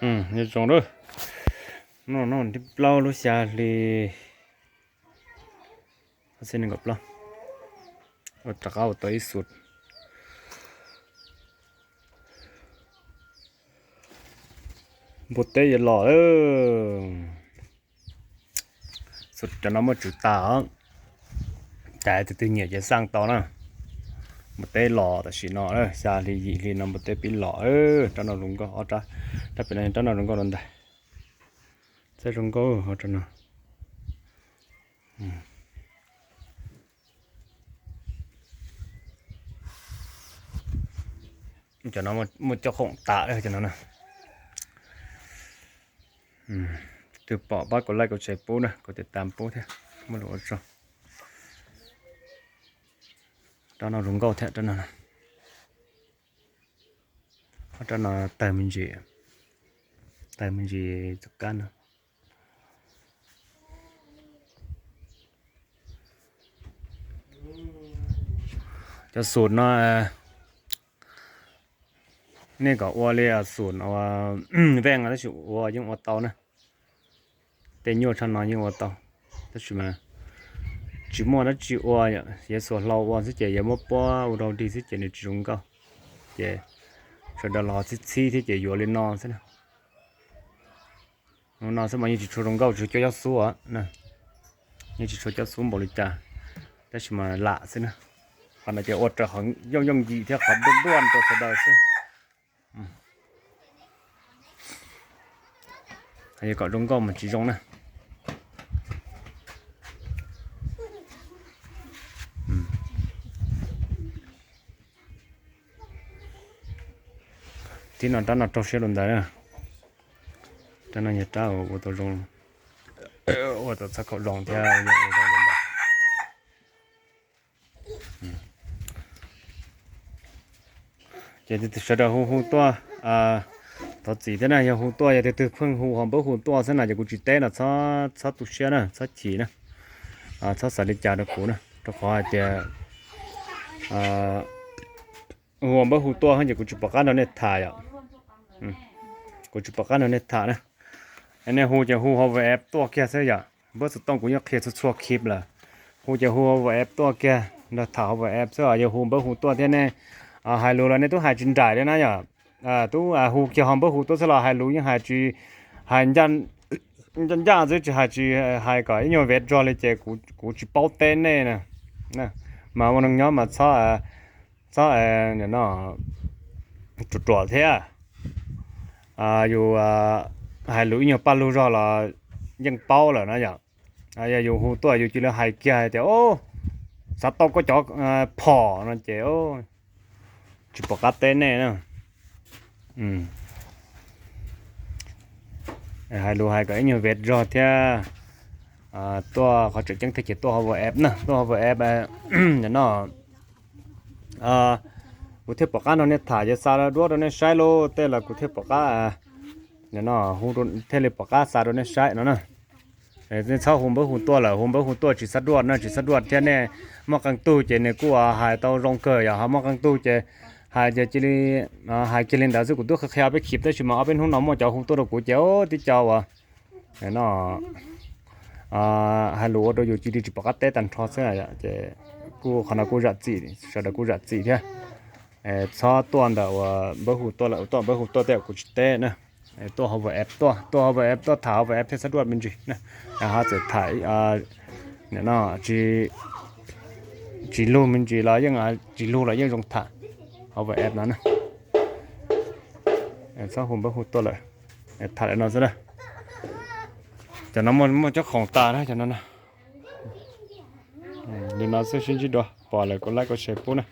Nyob zoo lawm, no no thib plaub lub xya hli, xi nees nkaum plaub, ua rov qab ua tau ib xus. Npua teb yuav los lawm. Xus cov no muaj tswv tas os, cas tus twg nyiam ces xaj tau na. Npua teb los tam sim no, xya hli yim hli no npua teb pib los. Rab no zoo nkauj, ob rab, rab pem no, rab no zoo nkauj dua ntais. Txaij zoo nkauj rab no. Cov no muaj cov khoom tas cov no na. Twg pom pab kuv like kuv share pub na, kuv tiv tam pub thiab. Muaj lus ua tsaug. Rab no zoo nkauj thiab rab no. Rab no tawg me ntsis, tawg me ntsis txoj kab no. Cov xus no nej kom ua li xus veej tab sis ua yeej ua tau na. Tej nyuaj tshaj no yeej ua tau, tab sis mas tsis muaj dab tsi ua, yog xuas hlau ua xwb ces yog muab puab ua rau dig xwb ces nws tsis zoo nkauj. Ces sawv daws los txhib txhib thiab ces yuav li no xwb na. No xwb mas yeej tsis tshua zoo nkauj, tsis tshua coj xub, yeej tsis tshua coj xub npaum li cas, tab sis mas lam xwb na. Qhov no ces ua raws qhov yooj yooj yim thiab qhov duaj duaj rau sawv daws xwb. Yog kom zoo nkauj mas tsis zoo na. Thib no rab no raug siab rau ntawd na. Rab no yog rab ua tau zoo, ua tau txhob khaum zoo thiab. Ces sawv daws hu hu tuaj, thov txim thiab na, yog hu tuaj, yog tus twg pheej hu ho npawb hu tuaj xwb na ces kuv tsis teb no, txhob tu siab na, txhob chim na, txhob xav li cas rau kuv na, rau qhov hais tias hu npawb hu tuaj ces kuv tsis pom qab nrog nej tham yom. Kuv tsis pom qab nrog nej tham na. Nej hu ces hu hauv WhatsApp tuaj kiag xwb yom. Npawb xov tooj kuv yeej qhia txhua txhua clip lawm. Hu ces hu hauv WhatsApp tuaj kiag, nrog tham hauv WhatsApp xwb, yog hu npawb hu tuaj thiab nej hais lus los nej twb hais tsis nraim li na yom. Twb hu kiag ho npawb hu tuaj xwb los hais lus yeej hais tsis, hais ncaj ncaj xwb, tsis hais tsis hais kom ib nyuag vev zog li ces kuv tsis paub teb nej na. Mas ua neeg nyob mas txhob, txhob no ruam ruam thiab. Yus hais lus ib nyuag paj lug zog los yeej paub lawm na yom. Yog yus hu tuaj yus cia li hais kiag hais tias xav tau koj cov phom no ces tsis pom qab teb nej na. Hais lus hais kom ib nyuag vev zog thiab. Tuaj qhov tseem ceeb thiaj ces tuaj hauv WhatsApp na, tuaj hauv WhatsApp no kuv thiaj pom qab nrog nej tham, yog xa duab rau nej saib lub tej los kuv thiaj pom qab, no thiaj li pom qab xa rau nej saib no na. Nej txhob hu npawb hu tuaj lawm, hu npawb hu tuaj tsis xav duaj na, tsis xav duaj thiab nej muaj qee tug ces nws kuj hais tau zoo kawg, yog ho muaj qee tug ces hais ces cia li hais kiag li ntawd xwb. Kuv twb qhia qhia ob peb clip tab sis mas ob peb hnub no muaj cov hu tuaj rau kuv ces tib co uas no hais lus ua rau yus cia li tsis pom qab teb tag nrho xwb. Ces kuj qhov no kuj zam txim, sawv daws kuj zam txim thiab. Txhob tuaj ntawm uas npawb hu tuaj lawm, tuaj npawb hu tuaj tej kuv tsis teb na. Tuaj hauv WhatsApp tuaj, tuaj hauv WhatsApp tuaj tham hauv WhatsApp thiaj xav duaj me ntsis na. Ho txawm tham tsis lug me ntsis los yeej, tsis lug los yeej zoo tham hauv WhatsApp no na. Txhob hu npawb hu tuaj lawm, tham li no xwb na. Cov no muaj cov khoom tas na cov no na. Li no xwb, sib ntsib dua, pom lawm kuv like kuv share pub na.